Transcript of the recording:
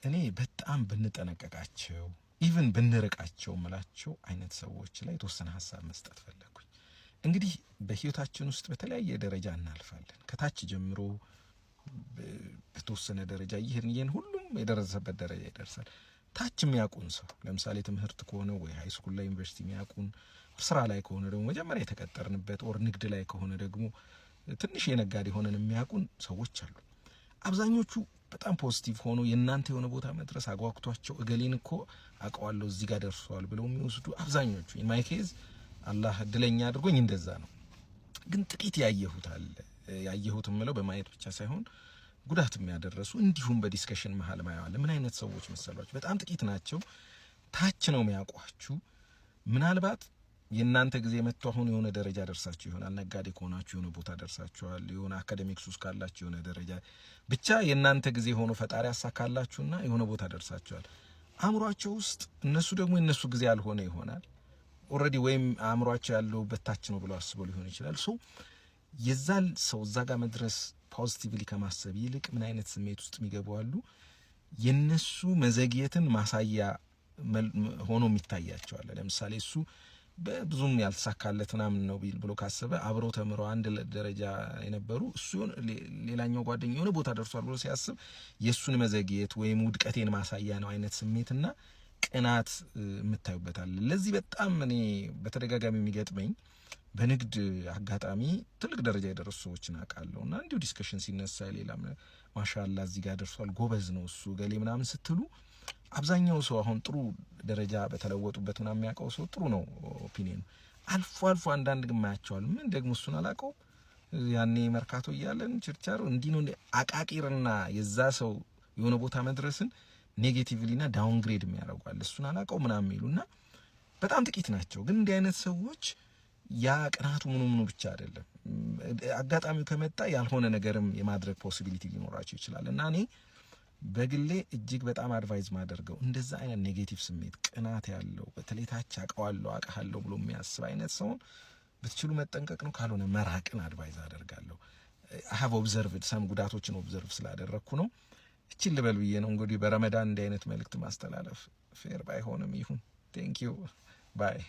እኔ በጣም ብንጠነቀቃቸው፣ even ብንርቃቸው ምላቸው አይነት ሰዎች ላይ የተወሰነ ሀሳብ መስጠት ፈለግኩኝ። እንግዲህ በህይወታችን ውስጥ በተለያየ ደረጃ እናልፋለን። ከታች ጀምሮ በተወሰነ ደረጃ እየሄድን እየሄድን ሁሉም የደረሰበት ደረጃ ይደርሳል። ታች የሚያውቁን ሰው፣ ለምሳሌ ትምህርት ከሆነ ወይ high school ላይ፣ ዩኒቨርሲቲ የሚያውቁን፣ ስራ ላይ ከሆነ ደግሞ መጀመሪያ የተቀጠርንበት፣ or ንግድ ላይ ከሆነ ደግሞ ትንሽ የነጋዴ ሆነን የሚያውቁን ሰዎች አሉ። አብዛኞቹ በጣም positive ሆኖ የእናንተ የሆነ ቦታ መድረስ አጓግቷቸው እገሌን እኮ አውቀዋለሁ፣ እዚህ ጋር ደርሰዋል ብለው የሚወስዱ አብዛኞቹ፣ in my case አላህ እድለኛ አድርጎኝ እንደዛ ነው። ግን ጥቂት ያየሁት አለ። ያየሁት የምለው በማየት ብቻ ሳይሆን ጉዳት የሚያደረሱ እንዲሁም በ discussion መሀል ማየዋለ። ምን አይነት ሰዎች መሰሏችሁ? በጣም ጥቂት ናቸው። ታች ነው የሚያውቋችሁ። ምናልባት የእናንተ ጊዜ መጥቶ አሁን የሆነ ደረጃ ደርሳችሁ ይሆናል። ነጋዴ ከሆናችሁ የሆነ ቦታ ደርሳችኋል። የሆነ academics ውስጥ ካላችሁ የሆነ ደረጃ፣ ብቻ የእናንተ ጊዜ ሆኖ ፈጣሪ ያሳካላችሁና የሆነ ቦታ ደርሳችኋል። አእምሯቸው ውስጥ እነሱ ደግሞ የእነሱ ጊዜ ያልሆነ ይሆናል already፣ ወይም አእምሯቸው ያለው በታች ነው ብለው አስበው ሊሆን ይችላል። So የዛል ሰው እዛ ጋር መድረስ positively ከማሰብ ይልቅ ምን አይነት ስሜት ውስጥ የሚገቡ አሉ? የነሱ መዘግየትን ማሳያ ሆኖ የሚታያቸዋል። ለምሳሌ እሱ በብዙም ያልተሳካለት ምናምን ነው ቢል ብሎ ካሰበ፣ አብረው ተምረው አንድ ደረጃ የነበሩ እሱ ሌላኛው ጓደኛ የሆነ ቦታ ደርሷል ብሎ ሲያስብ የእሱን መዘግየት ወይም ውድቀቴን ማሳያ ነው አይነት ስሜትና ቅናት የምታዩበታል። ለዚህ በጣም እኔ በተደጋጋሚ የሚገጥመኝ በንግድ አጋጣሚ ትልቅ ደረጃ የደረሱ ሰዎችን አውቃለሁ እና እንዲሁ discussion ሲነሳ ሌላ ማሻላ እዚህ ጋር ደርሷል፣ ጎበዝ ነው እሱ ገሌ ምናምን ስትሉ አብዛኛው ሰው አሁን ጥሩ ደረጃ በተለወጡበት ምናምን የሚያውቀው ሰው ጥሩ ነው opinion ኑ። አልፎ አልፎ አንዳንድ ግን ማያቸዋል። ምን ደግሞ እሱን አላውቀውም፣ ያኔ መርካቶ እያለን ችርቻሮ እንዲህ ነው፣ አቃቂርና የዛ ሰው የሆነ ቦታ መድረስን negatively ና downgrade የሚያደርጓል። እሱን አላውቀው ምናምን የሚሉና በጣም ጥቂት ናቸው። ግን እንዲህ አይነት ሰዎች ያ ቅናቱ ምኑ ምኑ ብቻ አይደለም፣ አጋጣሚው ከመጣ ያልሆነ ነገርም የማድረግ possibility ሊኖራቸው ይችላል። እና እኔ በግሌ እጅግ በጣም advise ማደርገው እንደዛ አይነት negative ስሜት፣ ቅናት ያለው፣ በተለይ ታች አውቀዋለሁ፣ አውቅሃለሁ ብሎ የሚያስብ አይነት ሰውን ብትችሉ መጠንቀቅ ነው፣ ካልሆነ መራቅን advise አደርጋለሁ። I have observed some ጉዳቶችን observe ስላደረግኩ ነው። እችን ልበል ብዬ ነው። እንግዲህ በረመዳን እንዲህ አይነት መልእክት ማስተላለፍ fair ባይሆንም ይሁን። Thank you, bye።